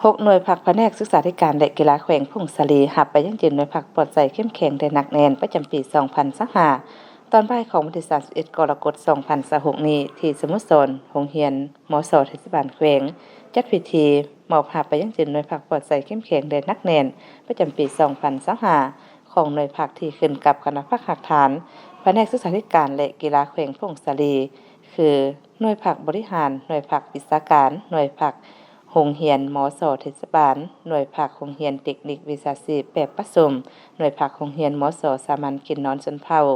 ຫົກ ໜ່ວຍພັກພະແນກສຶກສາທິການ ແລະ ກິລາແຂວງຜົ້ງສາລີ ຮັບໃບຢັ້ງຢືນໜ່ວຍພັກປອດໃສເຂັ້ມແຂງ ແລະ ໜັກແໜ້ນ ປະຈຳປີສອງພັນຊາວຫ້າ ຕອນບ່າຍຂອງວັນທີສາມສິບເອັດ ກໍລະກົດ ສອງພັນຊາວຫົກນີ້ ທີ່ສະໂມສອນໂຮງຮຽນ ມສ ເທດສະບານແຂວງ ຈັດພິທີມອບຮັບໃບຢັ້ງຢືນໜ່ວຍພັກປອດໃສເຂັ້ມແຂງ ແລະ ໜັກແໜ້ນ ປະຈຳປີສອງພັນຊາວຫ້າ ຂອງໜ່ວຍພັກທີ່ຂຶ້ນກັບຄະນະພັກຮາກຖານ ພະແນກສຶກສາທິການ ແລະ ກິລາແຂວງຜົ້ງສາລີ ຄື ໜ່ວຍພັກບໍລິຫານ, ໜ່ວຍພັກວິຊາການ, ໜ່ວຍພັກໂຮງຮຽນ ມສ ເທດສະບານ, ໜ່ວຍພັກໂຮງຮຽນເຕັກນິກວິຊາຊີບແປບປະສົມ, ໜ່ວຍພັກໂຮງຮຽນ ມສ ສາມັນກິນນອນຊົນເຜົ່າ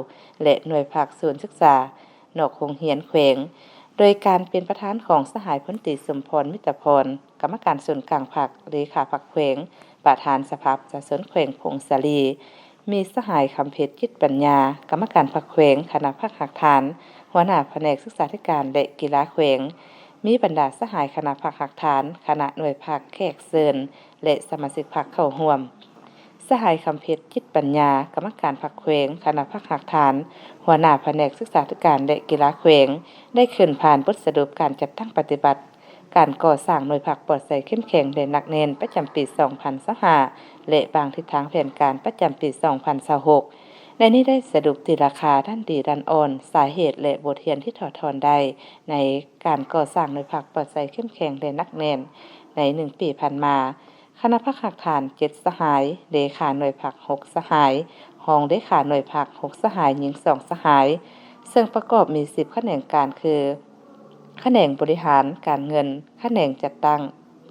ແລະ ໜ່ວຍພັກສູນສຶກສານອກໂຮງຮຽນແຂວງ ໂດຍການເປັນປະທານຂອງສະຫາຍພົນຕີ ສົມພອນ ມິດຕະພອນ ກຳມະການສູນກາງພັກ, ເລຂາພັກແຂວງ, ປະທານສະພາປະຊາຊົນແຂວງຜົ້ງສາລີ, ມີສະຫາຍ ຄຳເພັດ ຈິດປັນຍາ ກຳມະການພັກແຂວງ ຄະນະພັກຮາກຖານ, ຫົວໜ້າພະແນກສຶກສາທິການ ແລະ ກິລາແຂວງ, ມີບັນດາສະຫາຍຄະນະພັກຮາກຖານ, ຄະນະໜ່ວຍພັກ, ແຂກເຊີນ ແລະ ສະມາຊິກພັກເຂົ້າຮ່ວມ. ສະຫາຍ ຄຳເພັດ ຈິດປັນຍາ ກຳມະການພັກແຂວງ, ຄະນະພັກຮາກຖານ, ຫົວໜ້າພະແນກສຶກສາທິການ ແລະ ກິລາແຂວງ ໄດ້ຂຶ້ນຜ່ານບົດສະຫຼຸບການຈັດຕັ້ງປະຕິບັດ ການກໍ່ສ້າງໜ່ວຍພັກປອດໃສເຂັ້ມແຂງ ແລະ ໜັກແໜ້ນ ປະຈຳປີສອງພັນຊາວຫ້າ ແລະ ວາງທິດທາງແຜນການປະຈຳປີສອງພັນຊາວຫົກ. ໃນນີ້ໄດ້ສະຫຼຸບຕີລາຄາດ້ານດີດ້ານອ່ອນ, ສາເຫດ ແລະ ບົດຮຽນທີ່ຖອດຖອນໄດ້ ໃນການກໍ່ສ້າງໜ່ວຍພັກປອດໃສເຂັ້ມແຂງ ແລະ ໜັກແໜ້ນ ໃນໜຶ່ງປີຜ່ານມາ. ຄະນະພັກຮາກຖານ ເຈັດ ສະຫາຍ, ເລຂາໜ່ວຍພັກ ຫົກ ສະຫາຍ, ຮອງເລຂາໜ່ວຍພັກ ຫົກ ສະຫາຍ, ຍິງ ສອງ ສະຫາຍ, ເຊິ່ງປະກອບມີ ສິບ ຂະແໜງການ ຄື ຂະແໜງບໍລິຫານການເງິນ, ຂະແໜງຈັດຕັ້ງ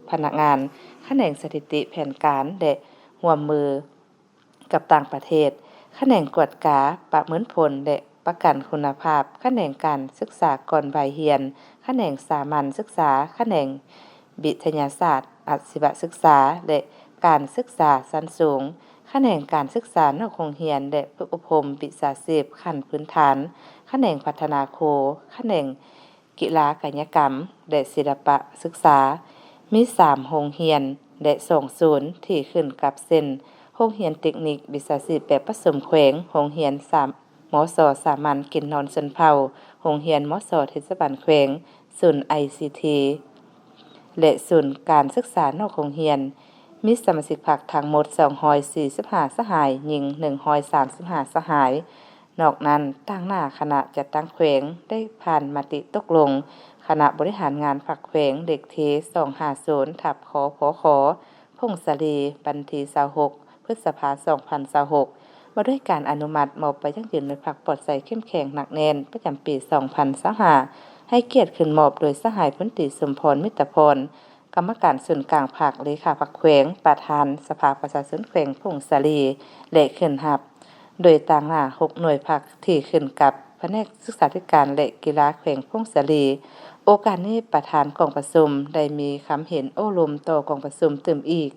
ພະນັກງານ, ຂະແໜງສະຖິຕິແຜນການ ແລະ ຮ່ວມມືກັບຕ່າງປະເທດ, ຂະແໜງກວດກາ, ປະເມີນຜົນ ແລະ ປະກັນຄຸນນະພາບ, ຂະແໜງການສຶກສາກ່ອນວັຍຮຽນ, ຂະແໜງສາມັນສຶກສາ, ຂະແໜງວິທະຍາສາດອາຊີວະສຶກສາ ແລະ ການສຶກສາຊັ້ນສູງ, ຂະແໜງການສຶກສານອກໂຮງຮຽນ ແລະ ຝຶກອົບຮົມວິຊາຊີບຂັ້ນພື້ນຖານ, ຂະແໜງພັດທະນາຄູ, ຂະແໜງ ກິລາກາຍະກຳ ແລະ ສິລະປະສຶກສາ, ມີສາມໂຮງຮຽນ ແລະ ສອງສູນທີ່ຂຶ້ນກັບ ເຊັ່ນ ໂຮງຮຽນເຕັກນິກວິຊາຊີບແບບປະສົມແຂວງ, ໂຮງຮຽນສາມ ມສ ສາມັນກິນນອນຊົນເຜົ່າ, ໂຮງຮຽນ ມສ ເທດສະບານແຂວງ, ສູນໄອຊີທີ ແລະ ສູນການສຶກສານອກໂຮງຮຽນ, ມີສະມາຊິກພັກທັງໝົດ ສອງຮ້ອຍສີ່ສິບຫ້າ ສະຫາຍ, ຍິງ ໜຶ່ງຮ້ອຍສາມສິບຫ້າ ສະຫາຍ. ນອກນັ້ນ, ຕາງໜ້າຄະນະຈັດຕັ້ງແຂວງໄດ້ຜ່ານມະຕິຕົກລົງຄະນະບໍລິຫານງານພັກແຂວງ ເລກທີ ສອງຫ້າສູນ ທັບ ຄພຂ ຜົ້ງສາລີ ວັນທີ ຊາວຫົກ ພຶດສະພາ ສອງພັນຊາວຫົກ ວ່າດ້ວຍການອະນຸມັດມອບໃບຢັ້ງຢືນໜ່ວຍພັກປອດໃສເຂັ້ມແຂງ ໜັກແໜ້ນ ປະຈຳປີສອງພັນຊາວຫ້າ ໃຫ້ກຽດຂຶ້ນມອບໂດຍສະຫາຍ ພົນຕີ ສົມພອນ ມິດຕະພອນ ກຳມະການສູນກາງພັກ, ເລຂາພັກແຂວງ, ປະທານສະພາປະຊາຊົນແຂວງຜົ້ງສາລີ ແລະ ຂຶ້ນຮັບໂດຍຕາງໜ້າ ຫົກ ໜ່ວຍພັກທີ່ຂຶ້ນກັບພະແນກສຶກສາທິການ ແລະ ກິລາແຂວງຜົ້ງສາລີ. ໂອກາດນີ້ ປະທານກອງປະຊຸມໄດ້ມີຄຳເຫັນໂອ້ລົມຕໍ່ກອງປະຊຸມຕື່ມອີກ.